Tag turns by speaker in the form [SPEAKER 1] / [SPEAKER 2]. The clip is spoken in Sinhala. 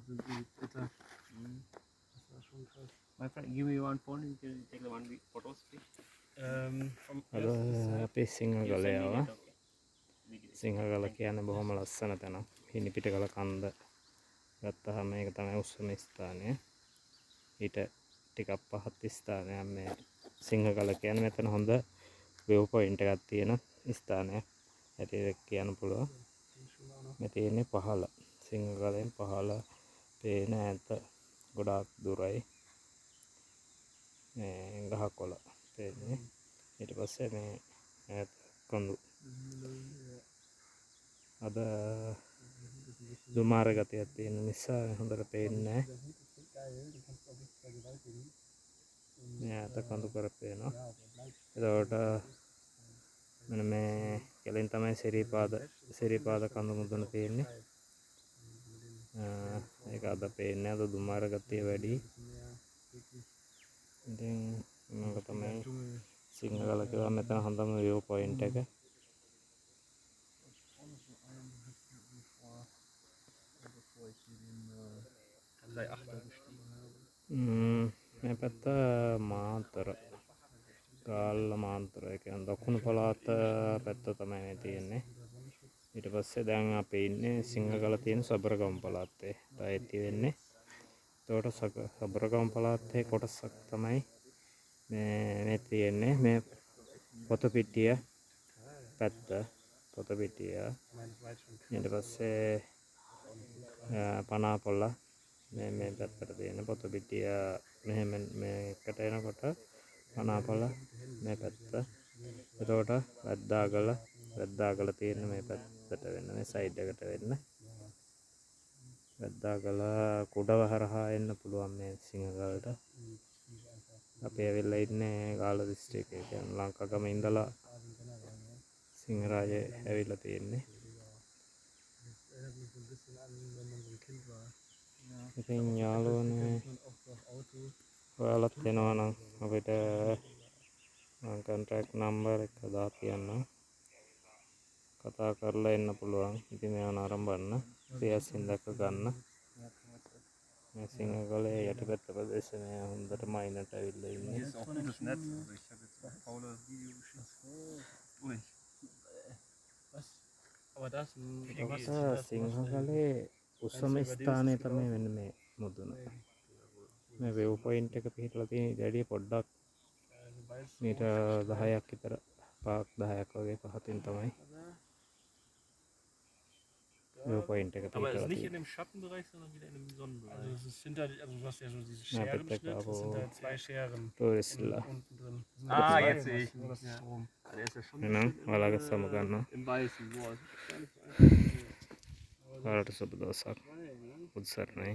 [SPEAKER 1] Sind die Bitter. Das war schon krass.
[SPEAKER 2] My friend, give me one phone. You can take the one week photos, please.
[SPEAKER 1] Vom
[SPEAKER 3] අද
[SPEAKER 1] ersten Set.
[SPEAKER 3] අපි
[SPEAKER 2] You
[SPEAKER 3] Sinhagala
[SPEAKER 2] send me
[SPEAKER 3] ආවා.
[SPEAKER 2] Later, okay? Video.
[SPEAKER 3] Sinhagala කියන්නේ බොහොම ලස්සන තැනක්. හිණිපිටගල කන්ද ගත්තාම මේක තමයි උස්සම ස්ථානය. ඊට ටිකක් පහත් ස්ථානයක් මේ සිංහගල කියන්නේ. මෙතන හොඳ විව් පොයින්ට් එකක් තියෙන ස්ථානයක් හැටියට කියන්න පුළුවන්. මේ තියෙන්නේ පහළ, සිංහගලෙන් පහළ පේන ඈත ගොඩාක් දුරයි මේ ගහකොළ පේන්නේ. ඊට පස්සේ මේ ඈත කඳු. අද දුමාර ගතියක් තියෙන නිසා හොඳට පේන්නේ නැහැ. මේ ඈත කඳු කර පේනවා. එතකොට මෙන්න මේ කෙලින් තමයි සිරිපාද කඳු මුදුන තියෙන්නේ. ඒක අද පේන්නේ, අද දුමාර ගතිය වැඩි. ඉතින් මේක තමයි සිංහගල කියලා මෙතන හොඳම විව් පොයින්ට් එක. මේ පැත්ත මාතර, ගාල්ල මාතර, ඒ කියන්නේ දකුණු පළාත පැත්ත තමයි මේ තියෙන්නේ. ඊට පස්සේ දැන් අපි ඉන්නේ සිංහගල තියෙන සබරගමු පළාතේ අයිති වෙන්නේ. එතකොට සබරගමු පළාතේ කොටසක් තමයි මේ තියෙන්නේ. මේ පොතපිටිය පැත්ත, පොතපිටිය, ඊට පස්සේ පනාපොළ මේ පැත්තට තියෙන පොතපිටිය. මෙහෙම මේකට එනකොට පනාපොළ මේ පැත්ත. එතකොට වැද්දාගල තියෙන මේ පැත්තට වෙන්න, මේ සයිඩ් එකට වෙන්න. වැද්දාගල කුඩව හරහා එන්න පුළුවන් මේ සිංහගලට. අපි ඇවිල්ලා ඉන්නේ ගාල්ල දිස්ත්‍රික්කයේ, කියන්නේ ලංකාගම ඉඳලා සිංහරාජේ ඇවිල්ලා තියෙන්නේ. ඉතින් යාළුවනේ, ඔයාලත් එනවා නම් අපිට මං කන්ටැක්ට් නම්බර් එක දා තියන්නම්, කතා කරලා එන්න පුළුවන්. ඉතින් මේවා නරඹන්න, පියසින් දැක ගන්න. මේ සිංහගලේ යටිපැත්ත ප්‍රදේශය මේ හොඳට මයින්ට ඇවිල්ලා ඉන්නේ.
[SPEAKER 2] Hier ist auch gutes Netz. Also ich habe jetzt auch Paula das Video geschickt. Durch.
[SPEAKER 1] Was? Aber das,
[SPEAKER 3] එතකොට සිංහගලේ උස්සම ස්ථානය තමයි මෙන්න මේ මුදුන. මේ විව් පොයින්ට් එක පිහිටලා තියෙන ඊට වැඩිය පොඩ්ඩක් මීටර් 10ක් විතර, 5ක් 10ක් වගේ පහතින් තමයි විව් පොයින්ට් එක
[SPEAKER 2] Aber es
[SPEAKER 3] පිහිටලා
[SPEAKER 2] ist nicht in
[SPEAKER 3] තියෙන්නේ.
[SPEAKER 2] dem Schattenbereich, sondern wieder in dem Sonnenbereich.
[SPEAKER 1] Also es ist hinter, also du hast ja so diese
[SPEAKER 3] Ja,
[SPEAKER 1] Scherenschnitt,
[SPEAKER 3] bitte,
[SPEAKER 1] das sind
[SPEAKER 3] aber
[SPEAKER 1] da zwei Scheren
[SPEAKER 3] ටූරිස්ට්ලා
[SPEAKER 1] unten drin. Das sind
[SPEAKER 2] Ah,
[SPEAKER 1] nur zwei,
[SPEAKER 2] jetzt sehe ich.
[SPEAKER 1] Nur das
[SPEAKER 2] Ja.
[SPEAKER 1] Strom.
[SPEAKER 2] Ah, der ist ja schon
[SPEAKER 3] එහෙනම්
[SPEAKER 2] ein bisschen
[SPEAKER 3] ඔයාලගේ
[SPEAKER 2] im,
[SPEAKER 3] සමගන්න.
[SPEAKER 2] im Weißen. Boah, das ist gar nicht so einfach.
[SPEAKER 3] ඔයාලට සුබ දවසක්. බුදු සරණයි.